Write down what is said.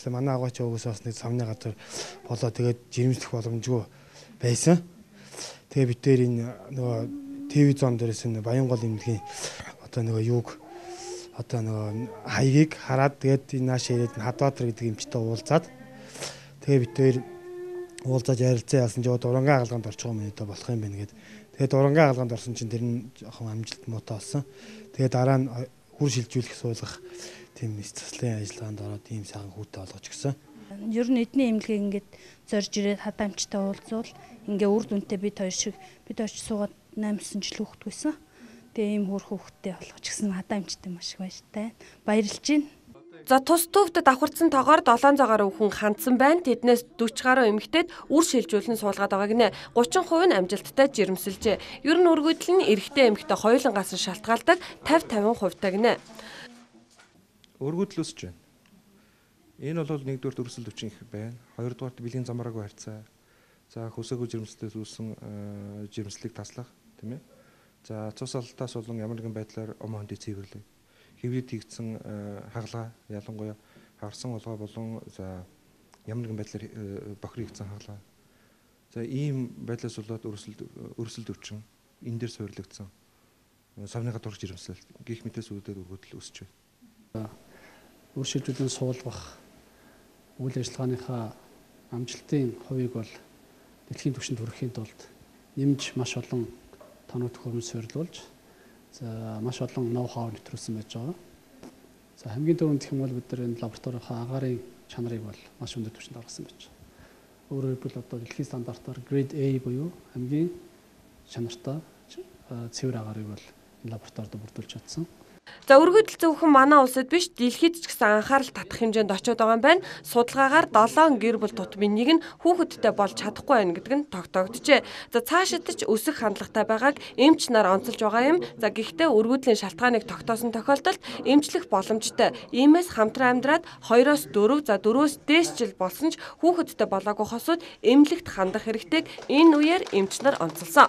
байлаа. Манай агаач угсаа бас нэг савны газар болоо тэгээд жирэмслэх боломжгүй байсан. Тэгээ бид дээр энэ нөгөө ТV зон дээрээс энэ Баянгол эмнэлгийн одоо нөгөө юуг одоо нөгөө хаягийг хараад тэгээд энэ нааш ирээд Хадбаатар гэдэг эмчтэй уулзаад тэгээ бид дээр уулзаж ярилцаа яасан чи дурангаа хагалгаанд орчих юм одоо болох юм байна гэд. Тэгээд дурангаа хагалгаанд орсон чинь тэр нь жоохон амжилт муутай болсон. Тэгээд дараа нь үр шилжүүлэх суулгах тийм эс заслын ажиллагаанд ороод ийм сайхан хүүтэй болгож гисэн. Ер нь эдний эмнэлгийг ингээд зорж ирээд хадаа эмчтэй уулзвал ингээ үр дүнтэй бид хоёр шиг бид очиж суугаад 8-9 жил хүүхэд байсан. Тэгээ ийм хөөр хүүхэдтэй болгож гисэн хадаа эмчтэй маш их баяртай. Баярлж байна. За тус төвд давхарцсан тоогоор 700 гаруй хүн хандсан байна. Тэднээс 40 гаруй эмэгтэйд үр шилжүүлэн суулгаад байгаа гинэ. 30% нь амжилттай жирэмсэлжээ. Ер нь өргөдөл нь эрэгтэй эмэгтэй хоёулангаас нь шалтгаалдаг 50-50% таа гинэ. Өргөдөл өсөж байна. Энэ бол нэгдүгээрт өрсөлд хүчин их байна. Хоёрдугаарт бэлгийн замраагүй харьцаа. За хөсөөгүй жирэмслээс үүссэн жирэмслийг таслах, тийм ээ. За цус алтаас болон ямар нэгэн байдлаар ом хондыг цэвэрлэх. Хэврээд хийгдсэн хагалгаа, ялангуяа харсан олгой болон за ямар нэгэн байдлаар бохир хийгдсэн хагалгаа. За ийм байдлаас болоод өрсөлд өвчин энэ дээр суйрлагдсан савны гадуурх жирэмслэл гих мэтээс үүдээд өргөдөл өсөж байна. Үр шилжүүлэн суулгах үйл ажиллагааныхаа амжилтын хувийг бол дэлхийн түвшинд хүрэхийн тулд нэмж маш олон тоног төхөөрөмж суйрлуулж за маш олон ноу хау нэвтрүүлсэн байж байгаа. За хамгийн түрүүнд гэх юм бол бид нар энэ лабораторийнхаа агаарын чанарыг бол маш өндөр түвшинд гаргасан байж байгаа. Өөрөөр хэлбэл одоо дэлхийн стандартаар Grade A буюу хамгийн чанартай цэвэр агаарыг бол энэ лабораторид бүрдүүлж чадсан. За өргөдөл зөвхөн манай улсад биш дэлхийд ч гэсэн анхаарал татах хэмжээнд очиод байгаа юм байна. Судалгаагаар 7 гэр бүл тутмын нэг нь хүүхэдтэй болж чадахгүй байна гэдэг нь тогтоогджээ. За цаашид ч өсөх хандлагатай байгааг эмч нар онцолж байгаа юм. За гэхдээ өргөдлийн шалтгааныг тогтоосон тохиолдолд эмчлэх боломжтой. Иймээс хамтран амьдраад 2-оос 4, за 4-өөс дээш жил болсон ч хүүхэдтэй болоогүй хосууд эмнэлэгт хандах хэрэгтэйг энэ үеэр эмч нар онцолсон.